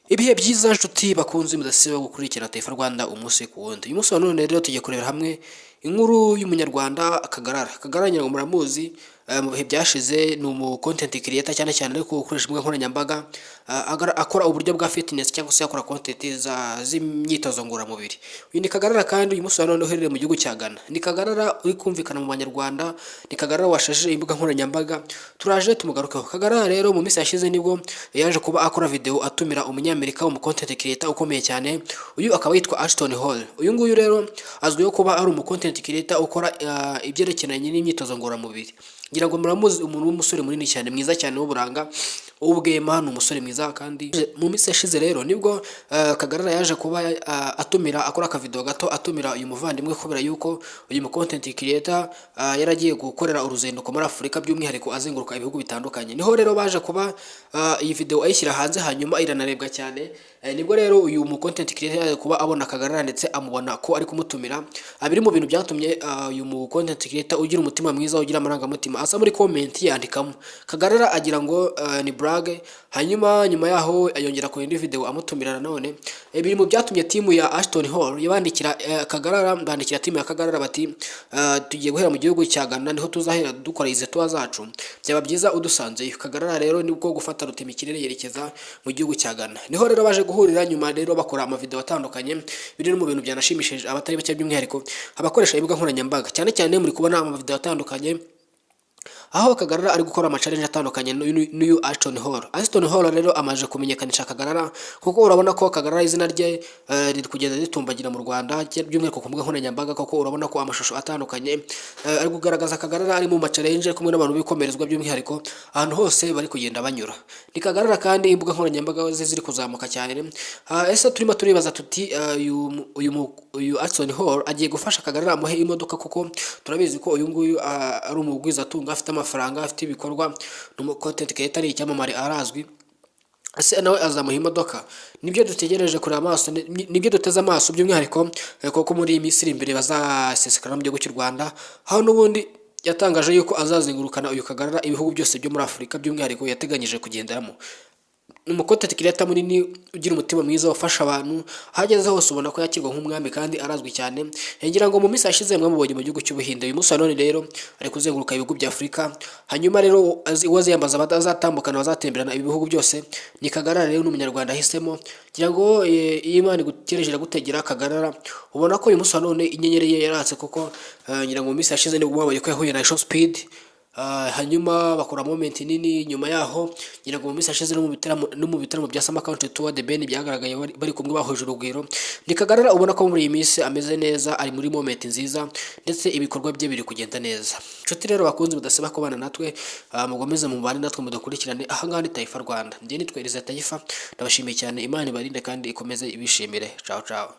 Ibihe byiza nshuti bakunze mudasiba gukurikira Taifa Rwanda umunsi ku wundi. Uyu munsi wa none rero tugiye kurebera hamwe inkuru y'Umunyarwanda Kagarara. Kagarara ngira ngo muramuzi, mu bihe byashize ni umu content creator cyane cyane ariko ukoresha imbuga nkoranyambaga, akora uburyo bwa fitness cyangwa se akora content z'imyitozo ngororamubiri. Uyu ni Kagarara kandi uyu munsi wa none uherereye mu gihugu cya Ghana. Ni Kagarara uri kumvikana mu Banyarwanda, ni Kagarara washajije imbuga nkoranyambaga, turaje tumugarukeho. Kagarara rero mu minsi yashize nibwo yaje kuba akora video atumira Umunyamerika, umu content creator ukomeye cyane, uyu akaba yitwa Ashton Hall. Uyu nguyu rero azwiho kuba ari umu content creator ukora ibyerekeranye n'imyitozo ngororamubiri. Ngira ngo muramuzi, umuntu w'umusore munini cyane, mwiza cyane, w'uburanga, w'ubwema, ni umusore mwiza. Kandi mu minsi yashize rero nibwo Kagarara yaje kuba atumira, akora akavideo gato atumira uyu muvandimwe, kubera yuko uyu mu content creator yaragiye gukorera uruzinduko muri Afurika, by'umwihariko azenguruka ibihugu bitandukanye. Niho rero baje kuba iyi video ayishyira hanze, hanyuma iranarebwa cyane. Nibwo rero uyu mu content creator yaje kuba abona Kagarara ndetse amubona ko ari kumutumira. Biri mu bintu byatumye uyu mu content creator ugira umutima mwiza, ugira amarangamutima, aza muri comment yandikamo Kagarara, agira ngo ni blague. Hanyuma nyuma yaho yongera ku indi video amutumira nanone. Biri mu byatumye team ya Ashton Hall yabandikira Kagarara, bandikira team ya Kagarara bati: "Tugiye guhera mu gihugu cya Ghana, niho tuzahera dukora izi tour zacu, byaba byiza udusanzeyo." Kagarara rero nibwo gufata rutema ikirere yerekeza mu gihugu cya Ghana, niho rero baje guhurira. Nyuma rero bakora amavideo atandukanye, biri no mu bintu byanashimishije abatari bake, by'umwihariko abakoresha imbuga nkoranyambaga cyane cyane. Muri kubona amavideo atandukanye aho Kagarara ari gukora ama challenge atandukanye n'uyu Ashton Hall. Ashton Hall rero amaze kumenyekanisha Kagarara, kuko urabona ko Kagarara izina rye riri kugenda ritumbagira mu Rwanda, by'umwihariko ku mbuga nkoranyambaga, kuko urabona ko amashusho atandukanye ari kugaragaza Kagarara ari mu ma challenge ari kumwe n'abantu b'ibikomerezwa, by'umwihariko ahantu hose bari kugenda banyura ni Kagarara, kandi imbuga nkoranyambaga ze ziri kuzamuka cyane. Ese turimo turibaza tuti uyu Ashton Hall agiye gufasha Kagarara amuhe imodoka? Kuko turabizi ko uyu nguyu ari umugwizatunga, afite amafaranga, afite ibikorwa, ni umu content creator, ari icyamamare, arazwi. Ese nawe azamuha imodoka? Nibyo dutegereje kureba amaso, nibyo duteze amaso, by'umwihariko kuko muri iyi minsi iri imbere bazasesekara mu gihugu cy'u Rwanda, aho n'ubundi yatangaje yuko azazengurukana uyu Kagarara ibihugu byose byo muri Afurika, by'umwihariko yateganyije kugenderamo. Ni umu content creator munini ugira umutima mwiza, ufasha abantu, aho ageze hose ubona ko yakirwa nk'umwami kandi arazwi cyane. Ngira ngo mu minsi yashize mwamubonye mu gihugu cy'Ubuhinde. Uyu munsi wa none rero ari kuzenguruka ibihugu bya Afurika, hanyuma rero uwo aziyambaza bazatambukana, bazatemberana ibi bihugu byose ni Kagarara. Rero ni Umunyarwanda ahisemo. Ngira ngo iyo Imana igutegereje iragutegera. Kagarara ubona ko uyu munsi wa none inyenyeri ye yaratse, kuko ngira ngo mu minsi yashize nibwo mwabonye ko yahuye na Show Speed, hanyuma bakora moment nini. Nyuma yaho ngira ngo mu minsi yashize no mu bitaramo bya Summer Country Tour, The Ben byagaragaye bari kumwe, bahuje urugwiro. Ni Kagarara ubona ko muri iyi minsi ameze neza, ari muri moment nziza, ndetse ibikorwa bye biri kugenda neza. Inshuti rero bakunze mudasiba kubana natwe, mugomeze mubane natwe, mudukurikirane. Ahangaha ni Taifa Rwanda, njye nitwa Eliza Taifa. Ndabashimiye cyane, Imana ibarinde kandi ikomeze ibishimire. Ciao ciao.